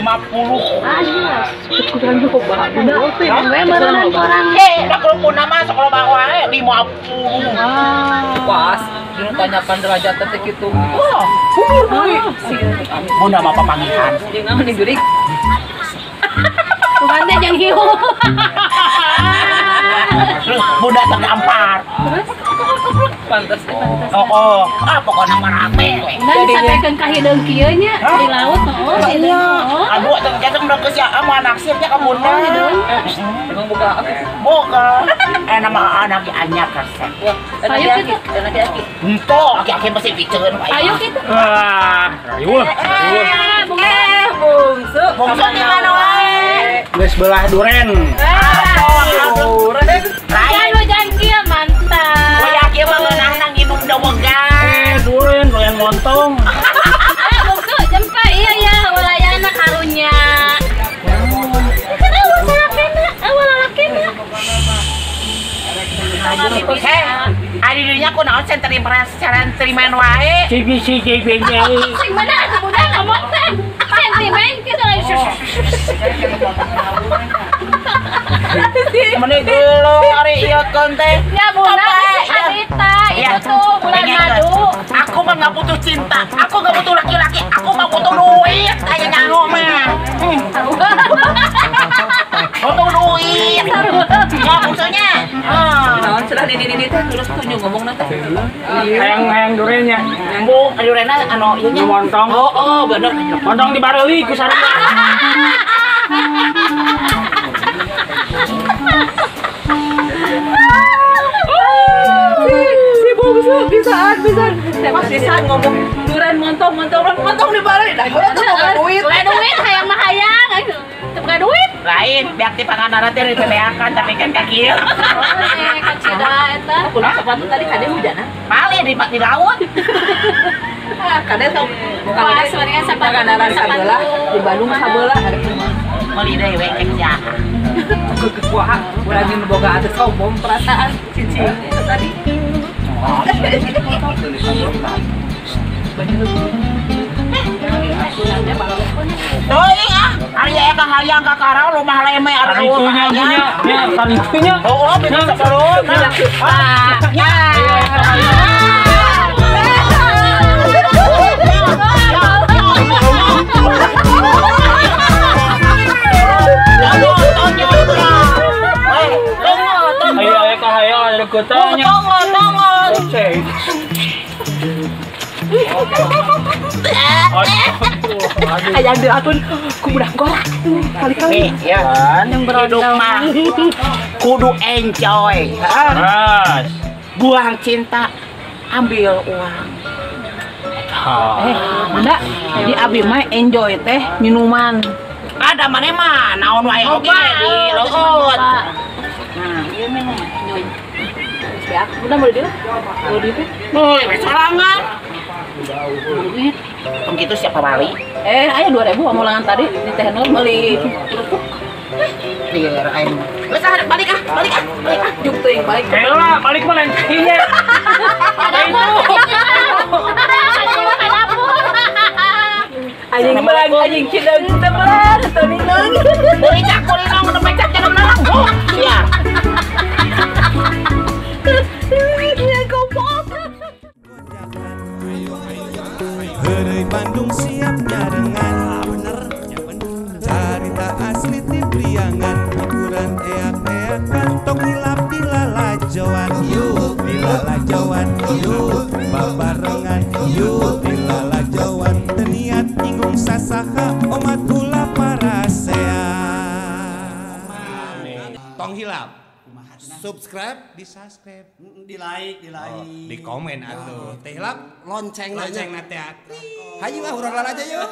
Ah, kurang loba. Bunda. We meureun kurang. Da kerupukna mah sok loba wae 50. Pas dinu tanyakan derajat teh kitu. Wah, humur deui. Bunda mah papangihan. Jeung naon nih jurik? Bukan teh jeung hiu. Terus bunda terdampar. Terus pantes. Oh, ah pokokna mah rame we. Dan sampaikan ka hideung kieu nya di laut oh. Iya. Aduh teh jatuh udah geus ya mah naksirnya ka bunda. Emang boga aku. Boga. Nama anak anyar kasep. Wah, ayo kitu. Dan aki-aki. Henteu, aki-aki pasti piceun wae. Ayo kitu. Wah, riweuh. Bungsu. Bungsu di mana wae? Geus belah duren. Duren. Lain hujan kieu mantap. Wah, kieu mah ngeunahna nginum dowegan. Duren, duren montong. Bungsu jempe iya ya walayana karunya. Kenapa salakena? Walalakena. Ari dirinya kunaon sentimen wae. CBC CBC. Sing mana atuh budak ngomong teh? Sentimen kitu lagi. Meni geuleuh ari ieu keun teh. Ya bunda harita itu tuh bulan madu. Aku mah nggak butuh cinta, aku nggak butuh laki-laki, aku mah butuh duit. Aya nyaho mah. Butuh duit. Ya maksudnya. Naon cenah nini-nini teh terus tunjuk ngomongna teh. Hayang-hayang durennya. Bu, durena anu ieu nya. Montong. Oh, bener. Montong dibareuli ku sarua. Si bungsu bisaan. Pas bisaan ngomong duren montong dibareuli. Dah teu boga duit. Boga duit hayang mah hayang. Teu boga duit. Lain, biak ti pangandaran teh dipebeakan tapi kan ka kieu. Oh, kacida eta. Kudu sepatu tadi kade hujan ah. Paling di laut. Ah, kade sok pas mendingan sepatu Pangandaran sabelah, di Bandung sabelah ada kumaha. Meuli deui we cek sia. Kumaha, urang nu boga atuh sombong perasaan cicing itu tadi. Teuing ah, ari aya ka hayang ka karang rumah leme ari itunya nya, nya salitunya. Oh, bisa sabarun. Ah, ya. Ayo aya ka hayang ada kotanya. Tongol. Ayang dilatun ku budak gorak kali-kali. Ya. Hidup mah kudu enjoy. Buang cinta, ambil uang. Bunda, di abi mah enjoy teh minuman. Ada mana mah naon wae oge di laut. Nah, ieu minuman enjoy. Beak, bunda mau di dieu? Mau di dieu? Boleh, sorangan. Duit. Tong kitu siapa bali? Aya 2000 amulangan tadi di Teh Nur meuli kerupuk. Lieur aing. Geus ah, balik ah, balik ah, balik ah. Juk teuing balik. Heula, balik mah lain kieu. Anjing belang, anjing cideung teh belang, teu ninang. Beuki cak kulinong nu becak jangan narang. Sia. Heureuy Bandung siap nyarengan, bener, carita asli ti Priangan, hiburan eak-eakan, tong hilap dilalajoan, yuk dilalajoan, yuk babarengan, yuk dilalajoan, teu niat nyinggung sasaha, omat ulah parasea. Tong hilap. Subscribe, di subscribe, di like, di komen atuh. Teh hilap lonceng lonceng na teh. Hayu ah urang lalajo yuk.